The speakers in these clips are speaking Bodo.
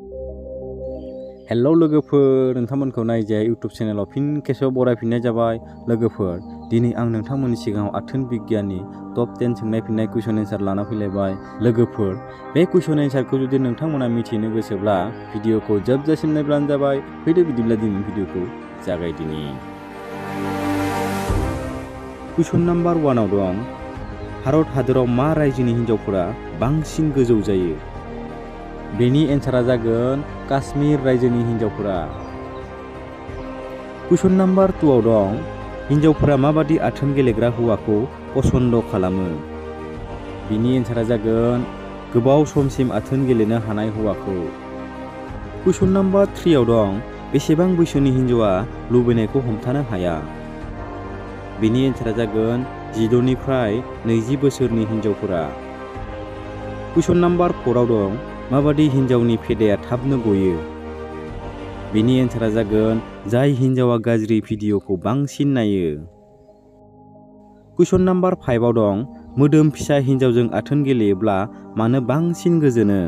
हेलौ लोगोफोर, नोंथांमोनखौ नायजाय इउट्यूब चेनेलाव फिन खेबसेबाव बरायफिननाय जाबाय। लोगोफोर, दिनै आं नोंथांमोननि सिगाङाव आथोन बिगियाननि टप 10 सोंनाय फिननाय कुइसन एन्सार लाना फैलायबाय। लोगोफोर, बे कुइसन एन्सारखौ जुदि नोंथांमोना मिथिनो गोसोब्ला भिडिअखौ जोबजासिम नायब्लानो जाबाय। फैदो बिदिब्ला दिनै भिडिअखौ जागायदिनि। कुइसन नाम्बार 1 आव दं, भारत हादराव मा रायजोनि हिन्जावफोरा बांसिन गोजौ जायो? बेनि एन्सारा जागोन काश्मीर रायजोनि हिन्जावफोरा। कुइसन नाम्बार 2 आव दं, हिन्जावफोरा माबादि आथोन गेलेग्रा हौवाखौ पसन्द खालामो? बिनि एन्सारा जागोन गोबाव समसिम आथोन गेलेनो हानाय हौवाखौ। कुइसन नाम्बार 3 आव दं, बेसेबां बैसोनि हिन्जावा लुबैनायखौ हमथानो हाया? बिनि एन्सारा जागोन 16 निफ्राय 20 बोसोरनि हिन्जावफोरा। कुइसन नाम्बार 4 आव दं, माबादि हिन्जावनि फेदाया थाबनो गयो? बिनि एन्सारा जागोन जाय हिन्जावा गाज्रि भिडिअखौ बांसिन नायो। कुइसन नाम्बार 5 आव दं, मोदोम फिसा हिन्जावजों आथोन गेलेयोब्ला मानो बांसिन गोजोनो?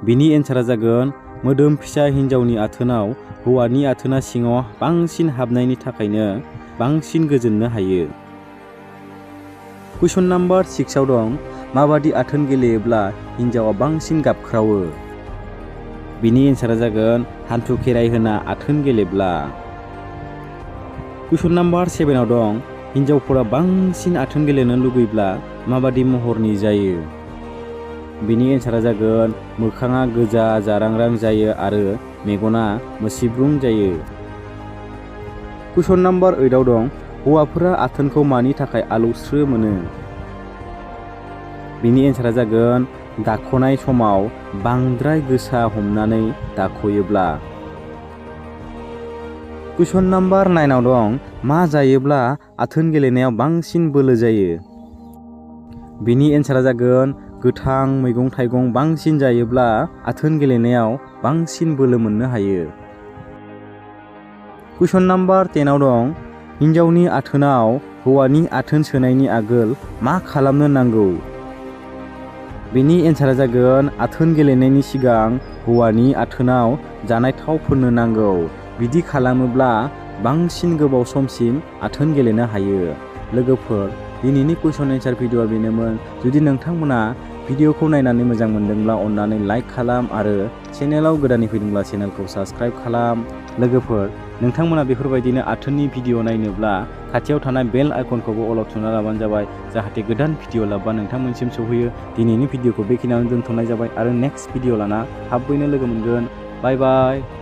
बिनि एन्सारा जागोन मोदोम फिसा हिन्जावनि आथोनाव हौवानि आथोना सिङाव बांसिन हाबनायनि थाखायनो बांसिन गोजोननो हायो। कुइसन नाम्बार 6 आव दं, माबादि आथोन गेलेयोब्ला हिन्जावा बांसिन गाबख्रावो? बिनि एन्सारा जागोन हान्थु खेराइ होना आथोन गेलेब्ला। कुइसन नाम्बार 7 आव दं, हिन्जावफोरा बांसिन आथोन गेलेनो लुगैब्ला माबादि महरनि जायो? बिनि एन्सारा जागोन मोखाङा गोजा जारांरां जायो आरो मेगना मोसिब्रुं जायो। कुइसन नाम्बार 8 आव दं, हौवाफोरा आथोनखौ मानि थाखाय आलौस्रो मोनो? बिनि एन्सारा जागोन दाखनाय समाव बांद्राय गोसा हमनानै दाखयोब्ला। कुइसन नाम्बार 9 आव दं, मा जायोब्ला आथोन गेलेनायाव बांसिन बोलो जायो? बिनि एन्सारा जागोन गोथां मैगं थाइगं बांसिन जायोब्ला आथोन गेलेनायाव बांसिन बोलो मोननो हायो। कुइसन नाम्बार 10 आव दं, हिन्जावनि आथोनाव हौवानि आथोन सोनायनि आगोल मा खालामनो नांगौ? बेनि एन्सारा जागोन आथोन गेलेनायनि सिगां हौवानि आथोनाव जानाय थाव फोननो नांगौ। बिदि खालामोब्ला बांसिन गोबाव समसिम आथोन गेलेनो हायो। लोगोफोर, दिनैनि कुइसन एन्सार भिडिअआ बेनोमोन। जुदि नोंथांमोना भिडिअखौ नायनानै मोजां मोनदोंब्ला अन्नानै लाइक खालाम आरो चेनेलाव गोदानै फैदोंब्ला चेनेलखौ साबस्क्राइब खालाम। लोगोफोर, नोंथांमोना बेफोरबायदिनो आथोननि भिडिअ नायनोब्ला खाथियाव थानाय बेल आइकनखौबो अल थुना लाबानो जाबाय, जाहाथे गोदान भिडिअ लाबोबा नोंथांमोनसिम सौहैयो। दिनैनि भिडिअखौ बेखिनियावनो दोनथ'नाय जाबाय आरो नेक्स्ट भिडिअ लाना थाबैनो लोगो मोनगोन। बाय बाय।